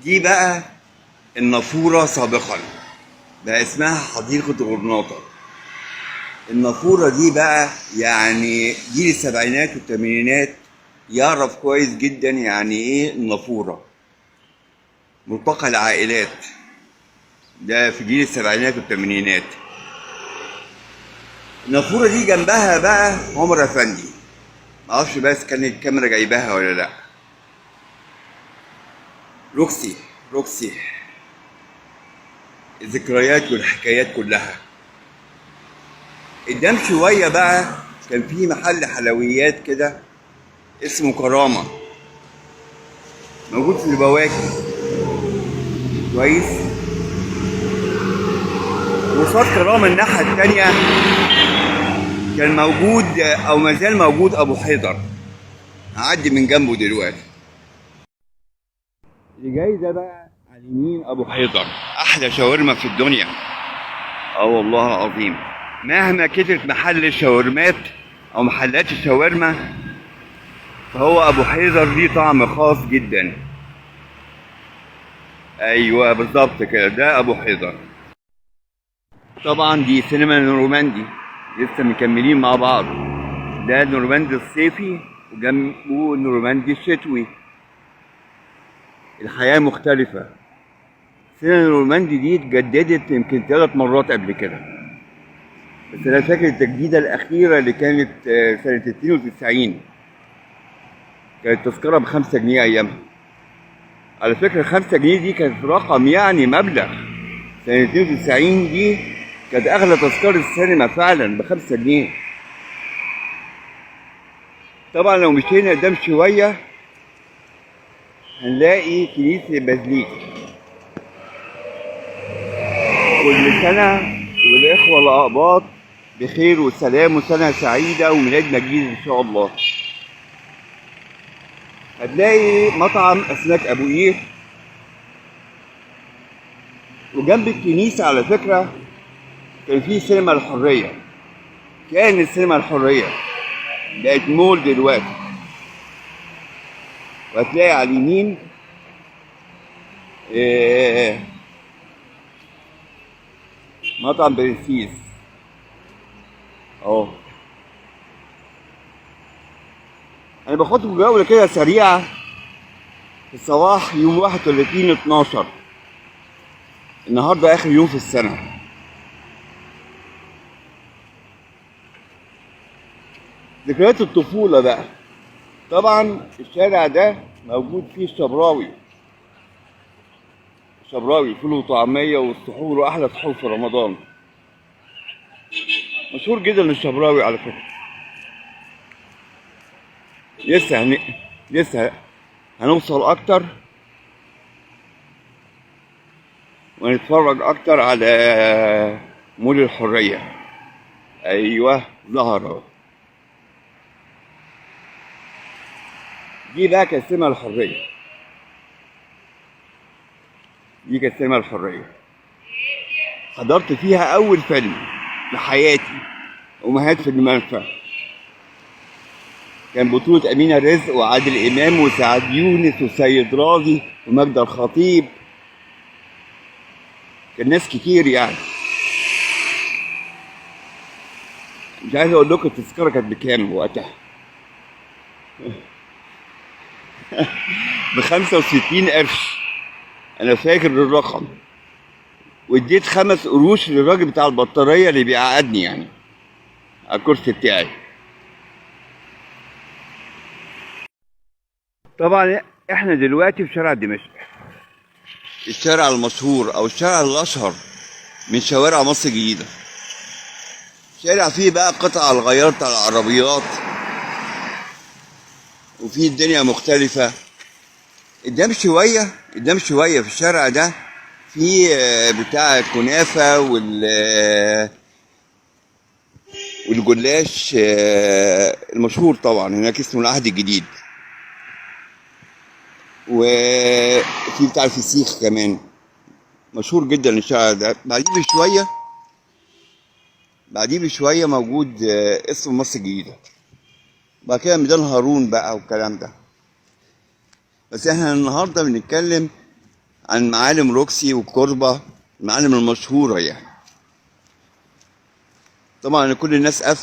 دي بقى النافورة سابقا، بقى اسمها حديقة غرناطة. النافورة دي بقى يعني جيل السبعينات والثمانينات يعرف كويس جدا يعني ايه النافورة. ملتقى العائلات ده في جيل السبعينات والثمانينات. النافورة دي جنبها بقى عمر افندي، معرفش بس كان الكاميرا جايباها ولا لا. روكسي، روكسي الذكريات والحكايات كلها. قدام شوية بقى كان في محل حلويات كده اسمه كرامة، موجود في البواكي. كويس. وصاد كرامة الناحية التانية كان موجود أو ما زال موجود أبو حيدر، هعدي من جنبه دلوقتي. اللي جاي ده بقى على اليمين أبو حيدر، أحلى شاورما في الدنيا. والله العظيم مهما كترت محل الشاورمات أو محلات الشاورما، فهو أبو حيدر ليه طعم خاص جدا. أيوة بالظبط كده، ده أبو حيدر. طبعا دي سينما نورماندي، لسه مكملين مع بعض. ده نورماندي الصيفي وجنبه نورماندي الشتوي. الحياة مختلفة. سينما نورماندي دي اتجددت يمكن 3 مرات قبل كده، بس أنا فاكر التجديدة الأخيرة اللي كانت سنة 92، كانت تذكرة ب5 جنيه أيامها. على فكرة 5 جنيه دي كانت رقم، يعني مبلغ. سنة 92 دي كانت أغلى تذكرة السينما فعلا ب5 جنيه. طبعا لو مشينا قدام شوية هنلاقي كنيسة البازليك. كل سنة والإخوة الأقباط بخير وسلام وسنة سعيدة وميلاد مجيد إن شاء الله. هتلاقي مطعم أسماك أبو قير، وجنب الكنيسة على فكرة كان في سينما الحرية. كان السينما الحرية بقت مول دلوقتي. وهتلاقي على اليمين مطعم برنسيس اهو. انا باخدكم جولة كده سريعة في الصباح يوم 31/12، النهارده اخر يوم في السنة. ذكريات الطفولة بقى. طبعا الشارع ده موجود فيه الشبراوي، الشبراوي فول وطعمية والسحور وأحلى سحور في رمضان. مشهور جدا الشبراوي على فكرة. لسه هنوصل أكتر ونتفرج أكتر على مول الحرية. أيوه ظهر أهو. دي بقى كانت سينما الحرية، دي كانت سينما الحرية. حضرت فيها أول فيلم في حياتي، أمهات في المنفى. كان بطولة أمينة رزق وعادل إمام وسعد يونس وسيد راضي وماجدة الخطيب. كان ناس كتير يعني. مش عايز أقول لكم التذكرة كانت بكام وقتها. ب65 قرش، أنا فاكر الرقم. واديت 5 قروش للراجل بتاع البطارية اللي بيقعدني يعني على الكرسي بتاعي. طبعا احنا دلوقتي في شارع دمشق، الشارع المشهور او الشارع الاشهر من شوارع مصر الجديدة. شارع فيه بقى قطع الغيار بتاع العربيات، وفيه الدنيا مختلفة. قدام شوية في الشارع ده في بتاع الكنافة والجلاش المشهور طبعا هناك اسمه العهد الجديد، وفي بتاع الفسيخ كمان مشهور جدا الشارع ده. بعديه بشوية موجود اسم مصر الجديدة، بعد كده ميدان هارون بقى والكلام ده. بس احنا النهارده بنتكلم عن معالم روكسي والكوربة، المعالم المشهورة يعني. طبعا كل الناس قافلة.